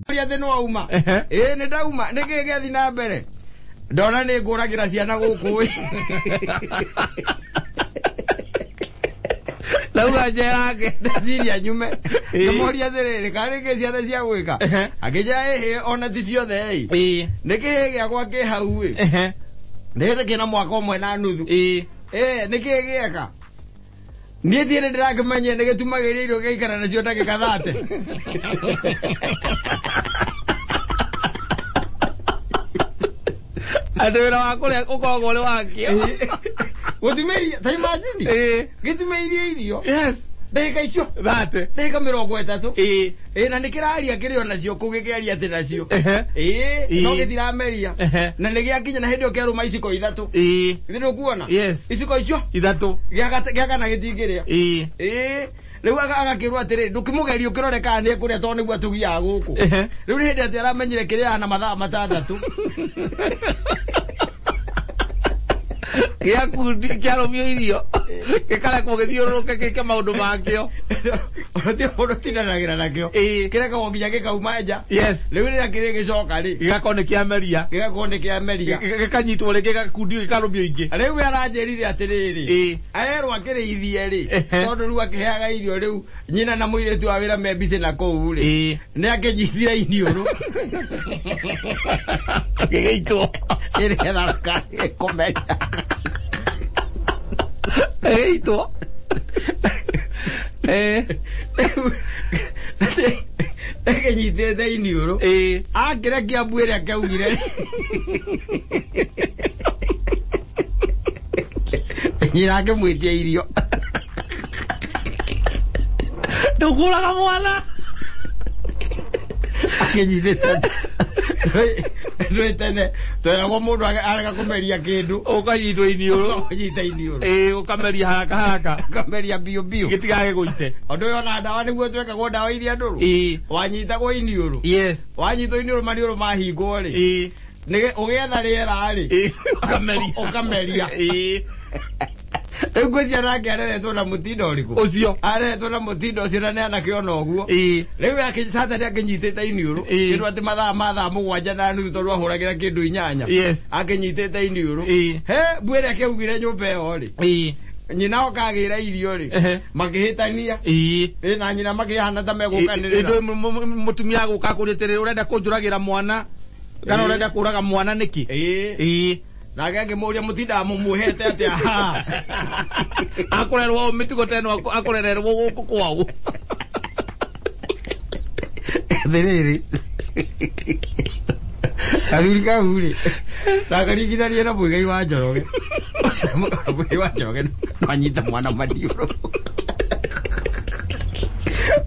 Atĩ nĩ wauma? Ehe. Ĩĩ, nĩ ndauma. Nĩ kĩĩ gĩathi na mbere? Ndona nĩ ngũragĩra ciana gũkũ ĩ. Nauga njerake. Ndeciria nyume. Ĩĩ. Ngĩmũria atĩrĩrĩ, karĩ kĩ ciana cia gwĩka? Ehe. Akĩnjĩra ĩhĩ, ona ti ciothe ĩ. Ĩĩ. Nĩ kĩĩ gĩakwa kĩ hau ĩ? Ehe. Nĩ kĩna mwaka ũmwe na nuthu. Ĩĩ. Ĩ, nĩ kĩĩ gĩeka? Niĩ thiĩ nĩ ndĩrakĩmenyia nĩ gĩtumagĩria irio gĩaikara nacio ndagĩka 30. Andũ wĩra wa kũrĩa ũkoragwo ũrĩ wakĩo. Gũtumĩria, ta imagine. Ĩĩ. Gĩtumĩirie irio Yes. ndagĩka icio 30. ndagĩka 30. Ĩĩ. Ĩ, na nĩ kĩraria kĩrĩ o nacio kũu, gĩkĩaria atĩ nacio. Ehe. Ĩ, Ĩĩ. no gĩtirameria. Ehe. Na nĩ gĩakinya na hĩndĩ ĩyo kĩarũma iciko 3. Ĩĩ. Githĩ ndũkuona? Yes. Iciko icio 3. gĩa kana gĩtingĩrĩa. Ĩĩ. Ĩ, rĩu agakĩrwo atĩrĩ, ndũkĩmũgerie ũkĩrore kana nĩ ekũrĩa, tondũ nĩguo atũgiaga gũkũ. Ehe. Rĩu nĩ hĩndĩ atĩ aramenyire kĩrĩaga na mathaa 6. Gĩakundi kĩarũmio irio gĩkarekwo gĩthiũrũrũke gĩke maũndũ makĩo. Gũtirĩ mũndũ ũtindanagĩra nakĩo. Ĩĩ. Kĩrekagwo nginya gĩkauma nja. Yes. Rĩu rĩrĩa kĩrĩ gĩcoka rĩ, Gĩgakorwo nĩ kĩameria. gĩgakorwo nĩ kĩameria. Gĩkanyitwo rĩngĩ gakundio gĩkarũmio ingĩ. Rĩu we aranjĩrire atĩrĩrĩ, Ĩĩ. aerwo akĩrĩithie rĩ, Ehe. tondũ rĩu akĩheaga irio rĩu nyina na mũirĩtu wa wĩra me mbicĩ na kũu rĩ, Ĩĩ. nĩ akĩnyitire iniũrũ. Gĩgĩitwo. Ĩrĩa kũmeria. Gĩgĩitwo. Ĩĩ. Akĩnyitĩte iniũrũ. Ĩĩ. Akĩrekia mbu ĩrĩa kĩaugire. Nyina akĩmwĩtia irio. Ndũkũraga mwana. Akĩnyitĩte. Ndũĩ tene tweragwo mũndũ arega kũmeria kĩndũ. Ũkanyitwo iniũrũ. Ũkanyita iniũrũ. Ĩĩ, ũkameria haraka haraka. Ũkameria biũ biũ. Gĩtigagĩgũite. Ũndũ ũyũ ona ndawa nĩguo twekagwo ndawa iria ndũrũ. Ĩĩ. Wanyitagwo iniũrũ. Yes. Wanyitwo iniũrũ maniũrũ mahingwo rĩ. Ĩĩ. Ũgĩetha rĩera rĩ. Ĩĩ. Ũkameria. Ũkameria. Ĩĩ. Rĩu ngwĩciria nake areretwo na mũtindo ũrĩkũ? Ũcio. Areretwo na mũtindo ũcio na nĩ anake ona ũguo. Ĩĩ. Rĩu Satani akĩnyitĩte iniũrũ. Ĩĩ. Kĩndũ atĩ mathaa ma thaa 7:30 tondũ ahũragĩra kĩndũ 8. Yes. Akĩnyitĩte iniũrũ. Ĩĩ. He, mbu ĩrĩa akĩaugire nyũmba ĩyo rĩ. Ĩĩ. Nyina oka agĩra irio rĩ. Ehe. Makĩhĩtania. Ĩĩ. Ĩ, na nyina makĩhana ta megũkanĩrĩra. Ĩndũ mũtumia agũka akũria atĩrĩrĩ, ũrenda kũnjũragĩra mwana kana Ĩĩ. ũrenda kũraga mwana nĩkĩ? Ĩĩ. Ĩĩ. Nake akĩmũria mũtindaga mũmuohete atĩa haha? Akũrerwo mĩtugo ta ĩno akũrererwo gũkũ kwao. Atĩrĩrĩ, gathuri kau rĩ, ndakaringithanie na Mũigai wa Njoroge. Mũigai wa Njoroge no anyite mwana maniũrũ.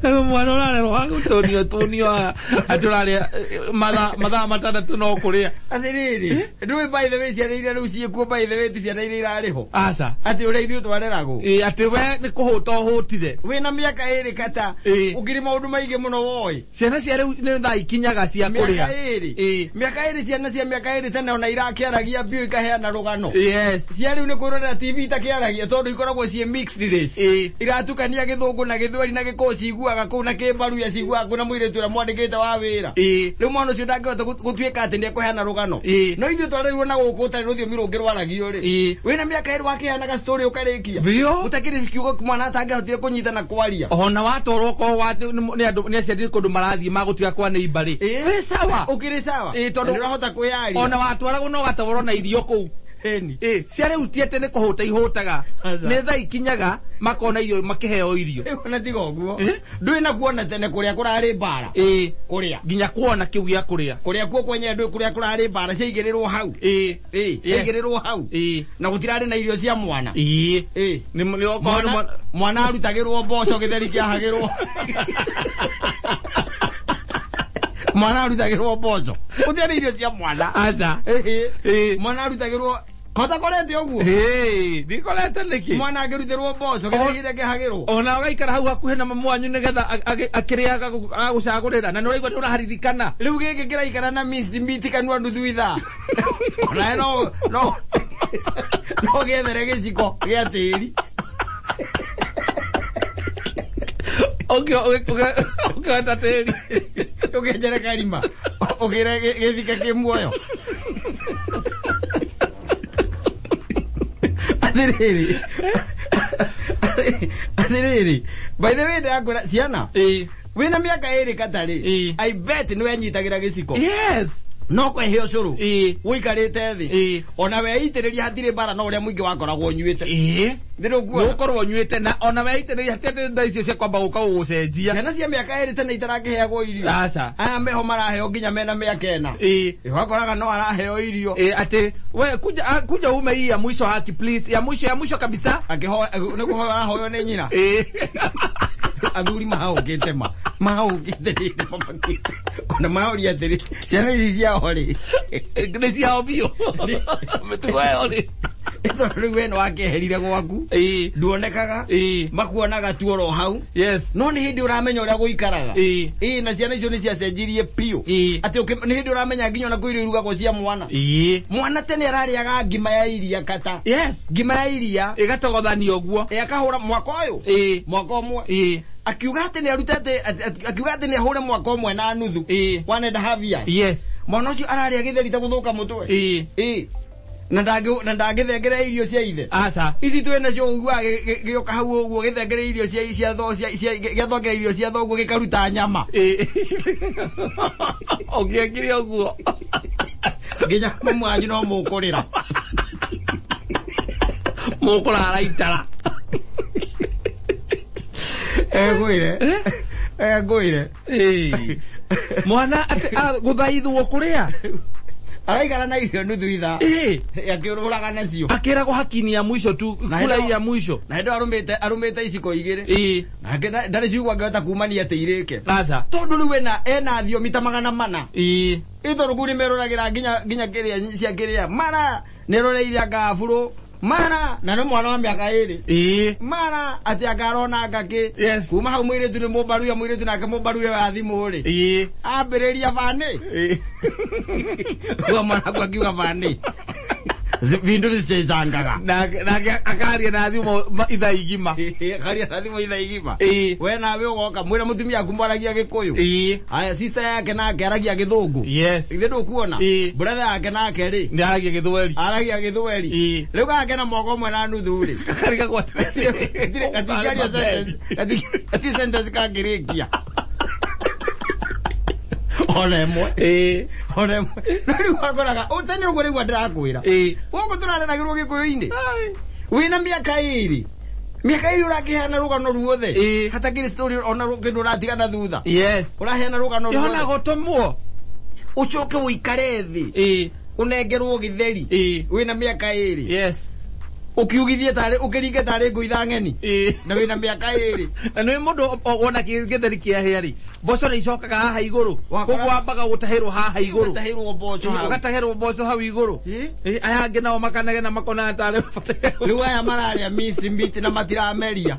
Rĩu mwana ũrarerwo agũtũnio tũnio haha, atĩ ũrarĩa mathaa 6 no kũrĩa. Atĩrĩrĩ, ndũĩ by the way ciana iria rĩu ciĩkuo by the way ti ciana iria irarĩ ho. Aca. Atĩ ũrĩa ithuĩ twareragwo. Ĩĩ, atĩ we nĩ kũhũta ũhũtire. Wĩna mĩaka 2 kata, Ĩĩ. ũkĩrĩ maũndũ maingĩ mũno woĩ. Ciana cia rĩu nĩ thaa ikinyaga cia kũrĩa. Mĩaka 2. Ĩĩ. Mĩaka 2, ciana cia mĩaka 2 tene ona irakĩaragia biũ ikaheana rũgano. Yes. Cia rĩu nĩ kwĩrorera TV itakĩaragia tondũ ikoragwo ciĩ mixed race. Ĩĩ. Iratukania gĩthũngũ na gĩthweri na gĩkũyũ ciguaga kũu na kĩmbaruya ciguaga kũu na mũirĩtu ũrĩa mwandĩkĩte wa wĩra. Ĩĩ. Rĩu mwana ũcio ndangĩhota gũtuĩka atĩ nĩekũheana rũgano. Ĩĩ. No ithuĩ twarerirwo na gũkũ ũtarĩ rũthiomi rũngĩ rwaragio rĩ. Ĩĩ. Wĩna mĩaka 2 wakĩheanaga story ũkarĩkia. Biũ. Gũtakĩrĩ kiugo mwana atangĩahotire kũnyita na kwaria. Ona watwarwo ko nĩ andũ nĩ aciari kũndũ marathiĩ magũtiga kwa neighbor rĩ. Ĩĩ. Wĩ sawa. Ũkĩrĩ sawa. Ĩĩ, tondũ Na nĩũrahota kwĩyaria. Ona watwaragwo no ũgatwarwo na irio kũu. Ĩni. Ĩĩ, cia rĩu ti atĩ nĩ kũhũta ihũtaga. Aca. Nĩ thaa ikinyaga makona irio makĩheo irio. Rĩu ona tiga ũguo. Ĩ? Ndũĩ na kuona tene kũrĩa kũrarĩ mbara. Ĩĩ. Kũrĩa. Nginya kuona kĩu gĩa kũrĩa. Kũrĩa kuo kwenyewe ndũĩ kũrĩa kũrarĩ mbara ciaigĩrĩrwo hau. Ĩĩ. Ĩĩ, ciaigĩrĩrwo hau. Ĩĩ. Na gũtirarĩ na irio cia mwana. Ĩĩ. Ĩĩ. Nĩ okorwo nĩ Mwana mwana mwana arutagĩrwo mboco gĩtheri kĩahagĩrwo. Mwana arutagĩrwo mboco. Gũtiarĩ irio cia mwana. Aca. Ĩĩ. Ĩĩ. Mwana arutagĩrwo kotakorete ũguo. Ĩĩ, ndikorete nĩkĩ? Mwana angĩrutĩrwo mboco gĩtheri kĩrĩa kĩhagĩrwo. Ona ũgaikara hau hakuhĩ na mamu wanyu nĩgetha akĩrĩa agagũcagũrĩra na nĩ ũraigua nĩ ũraharirikana. Rĩu gĩkĩ kĩraikara na minced meat kanua nuthu ithaa. Onawe no gĩethere gĩciko gĩa tĩri. Ũkĩhota tĩri. Ũkĩenjere karima ũkĩre gĩthike kĩ muoyo. Atĩrĩrĩ, atĩrĩrĩ, by the way ndakwĩra ciana wĩna mĩaka 2 katarĩ, I bet nĩ wenyitagĩra gĩciko. Yes. No kwehe ũcũrũ ũikarĩte thĩ ona weitĩrĩria hatirĩ mbara no ũrĩa mũingĩ wakoragwo ũnyuĩte. Nĩ ũkorwo ũnyuĩte na ona weitĩrĩria hatirĩ nda icio cia kwamba gũka gũgũcenjia. Ciana cia mĩaka 2 tene itarakĩheagwo irio. Aca. Aya meho maraheo nginya mena mĩaka 4. Wakoraga no araheo irio. Ati we kuja ume hii ya mwisho haki please, ya mwisho, ya mwisho kabisa. Akĩhoya nĩ kũhoya arahoywo nĩ nyina. Athuri mahaũkĩte ma mahaũkĩte rĩrĩ mamakĩte ona maũria atĩrĩ ciana ici ciao rĩ nĩ ciao biũ mĩtugo ĩyo rĩ tondũ rĩu we nĩwakĩeherire gwaku nduonekaga makuonaga tu oro hau. Yes. No nĩ hĩndĩ ũramenya ũrĩa gũikaraga. Na ciana icio nĩ ciacenjirie biũ atĩ nĩ hĩndĩ ũramenya nginya ona kwĩ irio irugagwo cia mwana. Mwana tene ararĩaga ngima ya iria kata. Yes. Ngima ya iria ĩgatogothanio ũguo akahũra mwaka ũyũ mwaka ũmwe akiuga atĩ nĩ arutĩte akiuga atĩ nĩ ahũre mwaka ũmwe na nuthu 1.5 years. Yes. Mwana ũcio ararĩa gĩtheri ta gũthũka mũtwe. Na ndangĩthengera irio cia ithe. Aca. Ici twĩ nacio ũguo gĩoka hau ũguo gĩthengere irio cia gĩathongera irio cia thoguo gĩkaruta nyama. Ũngĩekire ũguo nginya mamu wanyu no mũkũrĩra. Mũkũrara itara. Ngwĩre. Ngwĩre. Mwana atĩ gũthaithwo kũrĩa araikara na irio nuthu ithaa akĩũrũraga nacio akĩragwo hakini ya mwisho tu kula ya mwisho na hĩndĩ arũmĩte iciko 2 nake ndarĩ ciugo angĩhota kumania atĩ irĩke. Aca. Tondũ rĩu ena thiomi ta 400. Tondũ kũu nĩmeroragĩra nginya kĩrĩa cia kĩrĩa mara nĩeroreire anga burũ mara na nĩ mwana wa mĩaka 2 mara atĩ anga arona ngakĩ. Yes. Kuma hau mũirĩtu nĩ mũmbaruya mũirĩtu nake mũmbaruya wa thimũ rĩ ambĩrĩria bani uga mwana aku akiuga bani vindu nĩcicenjangaga nake akaria na thimũ ithaa igima. Akaria na thimũ ithaa igima. We nawe ũgoka mwĩra mũtumia aku mwaragia Gĩkũyũ. Aya sister yake nake aragia Gĩthũngũ. Yes. Ithe ndũkuona brother yake nake rĩ nĩ aragia Gĩthweri. Aragia Gĩthweri. Rĩu gake na mwaka ũmwe na nuthu rĩ kakarigagwo atĩrĩ gatingĩaria sentence gati sentence kangĩrĩkia ona ĩmwe. Ona ĩmwe. No rĩu wakoraga tene ũguo rĩu ndĩrakwĩra gũkũ tũrareragĩrwo Gĩkũyũ-inĩ wĩna mĩaka 2 mĩaka 2 ũrakĩheana rũgano ruothe hatakĩrĩ story ona kĩndũ ũratigana thutha. Yes. Ũraheana rũgano ruothe yona gũtũmwo ũcoke ũikare thĩ ũnengerwo gĩtheri wĩna mĩaka 2. Yes. Ũkiugithie tarĩ ũkĩringe tarĩ ngũ ithang'eni na wĩna mĩaka 2. Na nĩ mũndũ wona gĩtheri kĩahĩa rĩ mboco nĩ icokaga haha igũrũ koguo wambaga gũtahĩrwo haha igũrũ ũgatahĩrwo mboco hau ũgatahĩrwo mboco hau igũrũ. Aya angĩ nao makanegena makonaga tarĩ rĩu aya mararĩa minced meat na matirameria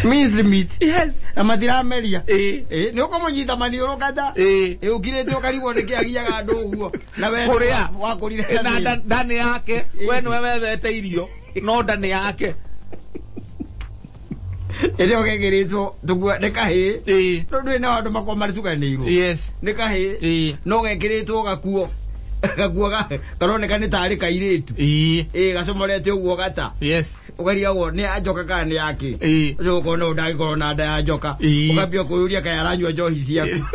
minced meat. Yes. Na matirameria. Nĩ ũkũmũnyita maniũrũ kata ũkirĩte ũkarigwo nĩkĩ agiaga andũ ũguo na we kũrĩa wakũrire na nda yake we nĩwe wethete irio no nda nĩ yake ĩrĩa ũgekĩrĩtwo tũkua nĩ kahĩĩ no ndũĩ na andũ makorwo marĩtukanĩirwo. Yes. Nĩ kahĩĩ no gekĩrĩtwo gakuo gakuo karoneka nĩ tarĩ kairĩtu gacomorete ũguo gata. Yes. Ũkarigagwo nĩ ya njoka kana nĩ yakĩ ũcio ũkona ũyũ ndangĩkorwo na nda ya njoka ũkambia kwĩyũria kaĩ aranyua njohi ciaku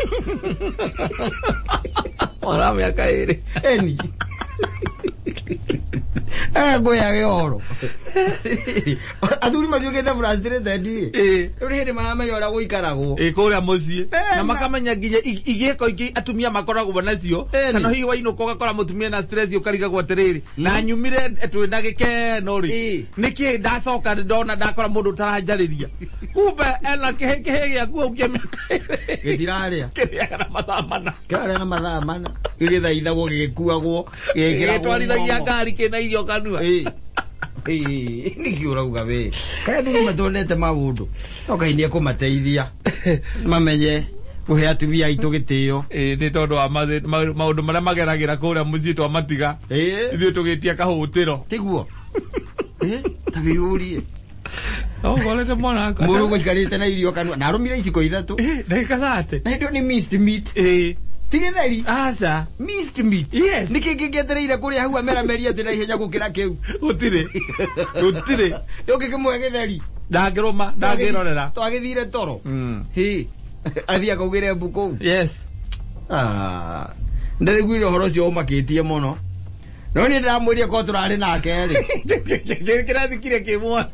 mwana wa mĩaka 2 eni ngwĩyage ũhoro athuri mathiũkĩte frustrated rĩ rĩu nĩ hĩndĩ maramenya ũrĩa gũikaragwo kũrĩa mũciĩ na makamenya nginya igĩko ingĩ atumia makoragwo nacio kana hihi wainũka ũgakora mũtumia na stress ũkarigagwo atĩrĩrĩ na nyumire twĩna gĩkeno rĩ nĩkĩ ndacoka ndona ndakora mũndũ ũtaranjarĩria kumbe ena kĩhĩ gĩaku hau kĩa mĩaka 2 gĩtirarĩa kĩrĩaga na mathaa 4 kĩrarĩa na mathaa 4 gĩgĩthaithagwo gĩgĩkuagwo gĩgĩtwarithagia ngari kĩna irio kanua. Nĩkĩ ũrauga we kaĩ athuri matonete maũndũ no Ngai nĩekũmateithia mamenye kũhe atumia aitũ gĩtĩo nĩ tondũ wa maũndũ marĩa mageragĩra kũrĩa mũciĩ twamatiga ithuĩ tũgĩtia kahũtĩro tiguo ta wĩyũrie. Ũkorete mwana wakwa. Mũrũ gũikarĩte na irio kanua na arũmire iciko 3. Ndagĩka 30. Na hĩndĩ ĩyo nĩ minced meat. Ti gĩtheri. Aca. Minced meat. Yes. Nĩkĩ kĩngĩetereire kũrĩa hau amerameria atĩ na ihenya gũkĩra kĩu? Gũtirĩ. Gũtirĩ. Ũngĩkĩmũhe gĩtheri. Ndangĩrũma, ndangĩrorera. Twagĩthire toro. Hĩ. Athiĩ akaugĩre mbu kũu. Yes. Ndĩraiguire ũhoro ũcio ũmakĩtie mũno. No niĩ ndĩramwĩrire korwo tũrarĩ nake rĩ. Kĩrathikire kĩ muoyo.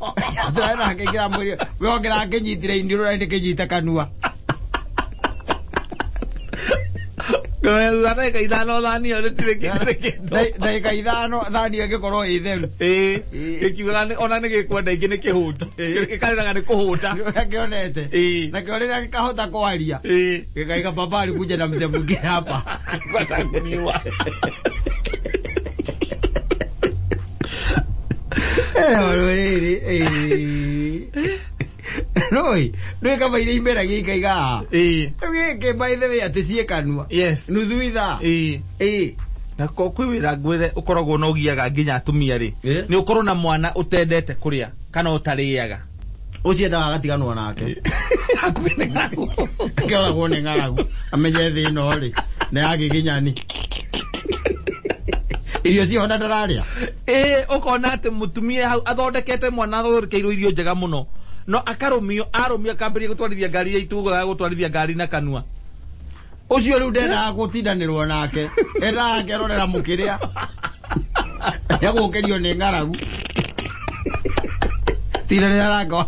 Tũrarĩ nake kĩramwĩrire we ongera kĩnyitire iniũrũ na kĩnyita kanua. Thutha ndagĩka 5 thani ĩyo gũtirĩ kĩndũ. Ndagĩka 5 thani ĩyo ĩngĩkorwo ĩ theru. Gĩkiugaga ona nĩ gĩkwenda ingĩ nĩ kĩhũtu. Gĩkarĩraga nĩ kũhũta. Ũrĩa kĩonete. Nakĩo rĩrĩa gĩkahota kwaria. Gĩkaiga baba alikuja na mzee mwingine hapa. Kuniua. Roi, rä kaba iria imeragia ikaiga. Gä by the way atä ciä kanua. Yes. Nuthu ithaa. Na ko kwĩ wĩra ngwĩre ũkoragwo na ũgiaga nginya atumia rĩ. Nĩ ũkorwo na mwana ũtendete kũrĩa kana ũtarĩaga. Ũcio endaga agatiganwo nake. Hakuhĩ nĩ ng'aragu. Akĩoragwo nĩ ng'aragu. Amenye thĩ ĩno rĩ nĩ ya gĩginyani. Irio ciho na ndararĩa. Ũkona atĩ mũtumia hau athondekete mwana athondekeirwo irio njega mũno. No akarũmio, arũmio akambĩrĩria gũtwarithia ngari ya itugaga gũtwarithia ngari na kanua. Ũcio rĩu ndendaga gũtindanĩrwo nake. Endaga akerorera mũkĩrĩa. Nĩagũkĩrio nĩ ng'aragu. Tindanĩra nake.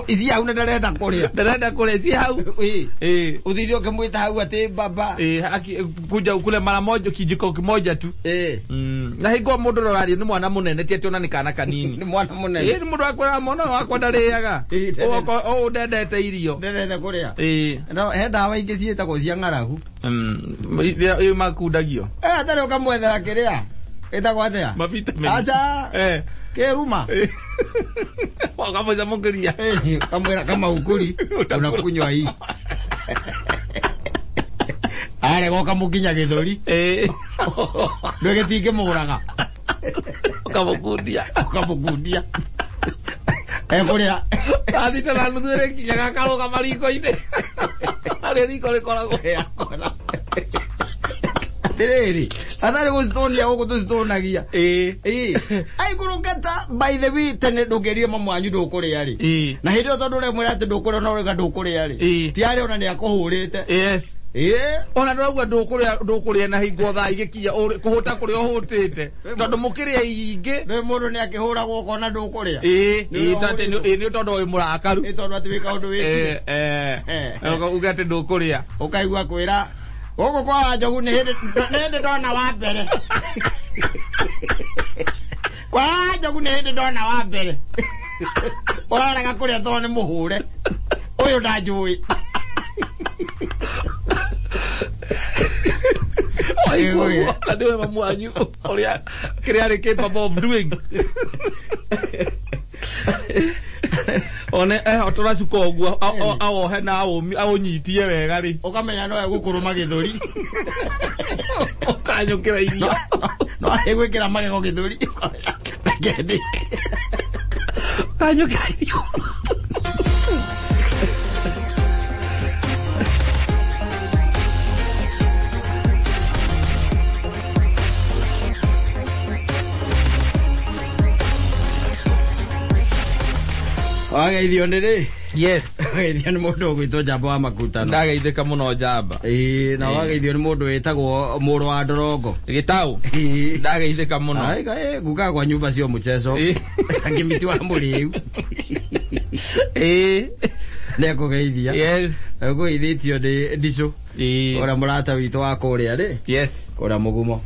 Ici hau na ndarenda kũrĩa. Ndarenda kũrĩa ici hau. Ũthire ũkĩmwĩta hau atĩ baba. Kuja ukule mara moja kijiko kimoja tu. Na hingo mũndũ ũraria nĩ mwana mũnene ti atĩ ona nĩ kana kanini. Nĩ mwana mũnene. Nĩ mũndũ akwĩra mwana wakwa ndarĩaga. Ũũ ndendete irio. Ndendete kũrĩa. No he ndawa ingĩ ciĩtagwo cia ng'aragu. Ĩ makundagio. Atarĩ ũkamwethera kĩrĩa. Ĩtagwo atĩa? Mavitamini. Aca. Kĩruma. Wakamũcamũkĩria. Kamwĩra kama ukuri unakunywa hii. Arega ũkamũkinya gĩthũri. Ndũgĩtingĩmũraga. Ũkamũkundia. Ũkamũkundia. Ekũrĩa. Athita na nuthu ĩrĩkinyaga akarũgama riko-inĩ. Harĩa riko rĩkoragwo. Atĩrĩrĩ, atarĩ gũcitũnia gũkũ tũcitũnagia. Aikũrũkĩta by the way tene ndũngĩrire mamu wanyu ndũkũrĩa rĩ. Na hĩndĩ ĩyo tondũ ũremwĩra atĩ ndũkũrĩa no ũrauga ndũkũrĩa rĩ. Ti arĩa ona nĩakũhũrĩte. Yes. Ona ndũrauga ndũkũrĩa na hingo thaa igĩkinya kũhũta kũrĩa ũhũtĩte. Tondũ mũkĩrĩa ingĩ. Rĩu mũndũ nĩakĩhũragwo ũkona ndũkũrĩa. Nĩ tondũ wĩ mũrakaru. Nĩ tondũ atĩ wĩ kaũndũ wĩkire. Uge atĩ ndũkũrĩa. Ũkaigua kwĩra gũkũ kwa Wanjogu nĩ hĩndĩ ndona wa mbere. Kwa Wanjogu nĩ hĩndĩ ndona wa mbere. Ũrarega kũrĩa tondũ nĩ mũhũre. Ũyũ ndanjũĩ. Na nĩwe mamu wanyu ũrĩa kĩrĩa arĩ capable of doing. One tũracuka ũguo awohe na aũnyitie wega rĩ. Ũkamenya no egũkũrũma gĩthũri. Ũkanyũkĩra irio. No egwĩkĩra magego gĩthũri. Reke ndĩ. Ũkanyũkĩra irio. Wageithio nĩ rĩ? Yes. Wageithio nĩ mũndũ ũgwĩtwo Njamba wa Makutano. Ndageithĩka mũno Njamba. Na wageithio nĩ mũndũ wĩtagwo Mũrũ wa Ndorongo. Gĩtaũ. Ndageithĩka mũno. Guka kwa nyumba sio mchezo. Angĩmiti wa mũrĩu. Nĩekũgeithia. Yes. Ũkũgeithĩtio nĩ Ndicũ. Ũrĩa mũrata witũ wa kũrĩa rĩ. Yes. Kũrĩa Mũgumo.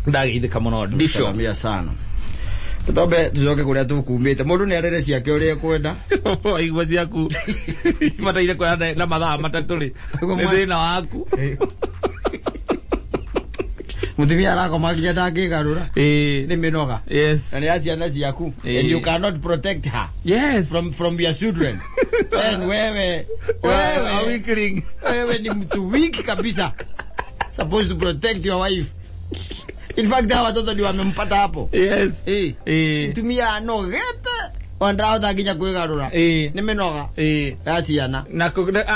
Ndageithĩka mũno Ndicũ. Salamia sana. Tutombe tucoke kuria tukumite mundu ni arere ciake uria ekwenda waigua ciaku mataire kuoya na mathaa matatu ri ni thina waku mutumia arakoma nginya ndangĩgarũra nĩ mĩnoga. Yes. Na nĩ ya ciana ciaku and you cannot protect her. Yes. From your children. Then wewe weakling, wewe ni mtu weak kabisa, supposed to protect your wife. In fact hawa watoto ndio wamempata hapo. Yes. Mtumia anogete Ona ndarahota nginya kwĩgarũra. Nĩ mĩnoga ya ciana.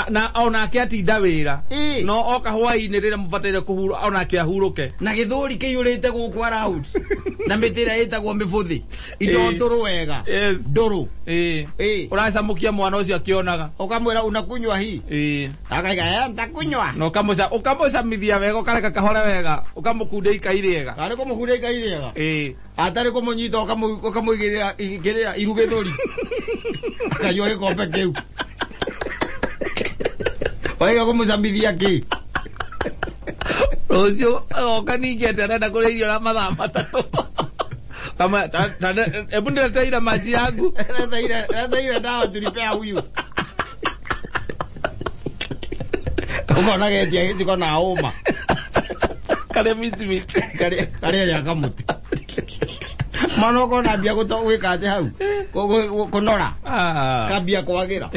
Na onake atinda wĩra. No oka hwaĩ-inĩ rĩrĩa mũbataire kũhurũka onake ahurũke. Na gĩthũri kĩiyũrĩte gũkũ around. Na mĩtĩ ĩrĩa ĩtagwo mĩbũthĩ. Indo ndũrũ wega. Ndũrũ. Ũracamũkia mwana ũcio akĩonaga. Ũkamwĩra unakunywa hii. Akaiga ntakunywa. Na ũkamũcamithia wega ũkareka kahore wega. Ũkamũkundia ikai rĩega. Karĩ kũmũkundia ikai rĩega. Atarĩ kũmũnyita ũkamũigĩrĩra kĩrĩa iru gĩthũri. Akanyua gĩkombe kĩu. Waiga kũmũcamithia kĩ? Rũciũ agoka ningĩ atĩ arenda kũrĩa irio na mathaa 3. Kama hebu nileteire maji yangu. Leta dawa tulipea huyu. Ukona getia gĩciko na hũma. Karĩa micimiti. Karĩa rĩa kamũtĩ. Mwana ũkona mbia gwĩka atĩ hau. Kũnora. Kambia kwagĩra.